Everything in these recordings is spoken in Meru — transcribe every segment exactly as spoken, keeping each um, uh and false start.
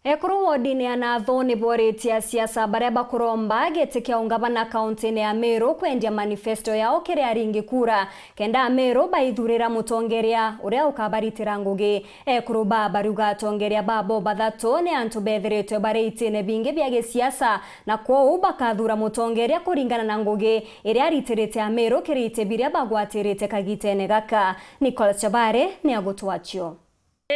Ekuru wodine ya Nathu ni boritie asiasa baria bakuromba giti kia ungavana kauntine ya Meru kwendia manifesto yao kiri aringi kura, kenda Ameru baithurira mutongeria uria ukabaritira ngugi. Ekuru ba bariuga atongeria babo bathatu ni antu bethiritwe bari itine bingi bia gisiasa, na kwou bakathura mutongeria kuringana na ngugi iria aritirite Ameru kiri iti biria bagwatirite kagitene gaka. Nicholas Chabare ni agutwacio.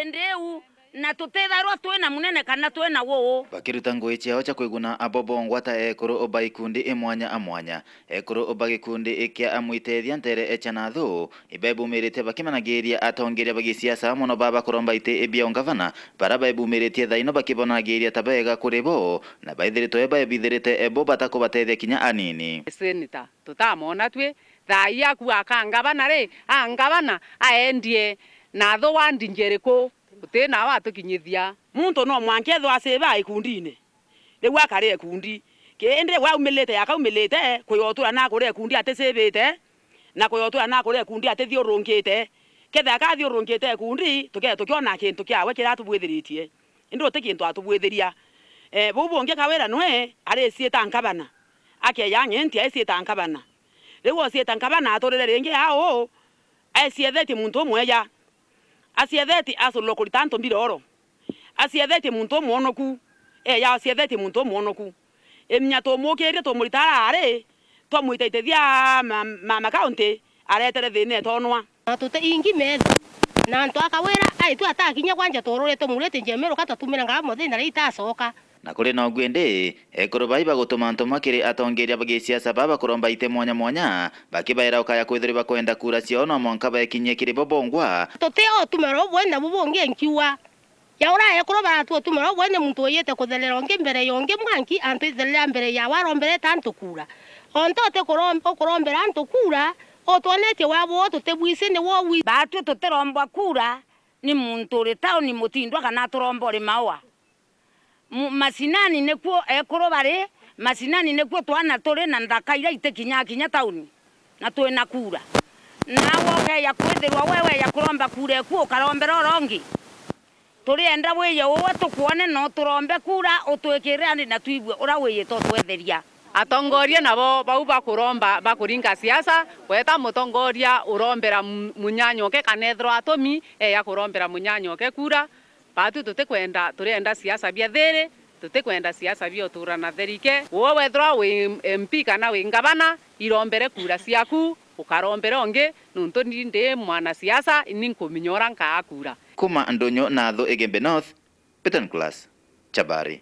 Indi iu, na tutithairwa twina munene kana twina uu. Bakiruta ngugi ciao cia kwiguna abo bongwa ta ekuru ba ikundi i mwanya a mwanya, ekuru ba gikundi kia Amwitethia Ntere e cia Nathu, ibebumiritie bakimanagiria atongeria ba gisiasa mono baba kuromba iti bia ungavana, bara bebumiritie thaino bakibonanagiria ta bega kuri bo, na baithiritwe baebithirite bo batakubatethia kinya anini. Senator, tutamona twi, thaa ii akua aka ngavana ri, a ngavana aendie Nathu ward njiriku? Guti nawe atukinyithia. Muntu no mwanka ethwa acivaa ikundine, riu akari ikundi. Ki indi riu aumilite, akaumilite, kuyotura na kuria ikundi aticivite, na kuyotura na kuria ikundi atithiurunkite. Kethira akathiurunkite ikundi, tuke-, tukiona kintu kiawe kiria atubwithiritie. Indi guti kintu atubwithiria. Eh, buu bungi Kawira nwe ariciita ngavana, akeeja ang'enti aiciita ngavana. Riu ociita ngavana aturire ringi au, aeciethetie muntu umweja. Aciethetie aculwa kurita antu mbiroro. Aciethetie muntu umwonoku. Eeja aciethetie muntu umwonoku. Iminya tumukirie tumurita araari, twamwitaitithia ma, ma, ma county, aretere thina etonwa. Na tuti ingi metho. Na antu a Kawira aitu atakinya kwanja tururite muriti njemero katatumira ngarama muthenya na itacoka. Na kuri na uguo indi, ekuru bai bagutuma ntuma kiri atongeria ba gisiasa baba kuromba iti mwanya mwanya, bakibaira ukaya kwithirwa bakwenda kura ciao no mwanka baekinyie kiri bo bongwa. Tuti o utumiro bubwe na bu bungi nkiuga. Ya ura ekuru baratu utumiro bubwe ni muntu uyite kutherera ungi mbere ya ungi mwanki antu itherera mbere ya waromberete antu kura. Ontu uti kurom-, ukurombera antu kura, utwonetie wabo tutibwisi ni wo wi. Batwi tutirombwa kura ni muntu uri tauni mutindwa kana aturomba uri maua. Mu-, macinani nikuo ekuru bari, macinani nikuo twana turi na nthaka iria itikinyaga kinya tauni, na twina kura. Nawe ukeeja kwithirwa we weeja kuromba kura eku, ukarombera uria ungi. Turienda wiye uwe tukwone na uturombe kura, utwikirire andi na twibue uria wiyite utwetheria. Atongoria nabo bau bakuromba, bakuringa siasa, weta mutongoria urombera mu-, munyanyoke, kana ethirwa atumi eeja kurombera munyanyoke kura, Baatu tutikwenda, turienda siasa bia thiiri, tutikwenda siasa bia uturana therike. Uwe wethirwa wi M P kana wi ngavana, irombere kura ciaku, ukarombere ungi, nuntu ni ndi mwanasiasa, ni nkuminya uria nkaa kura. Kuma Ndunyu na Athu Igembe North, Peter Nicholas, Chabari.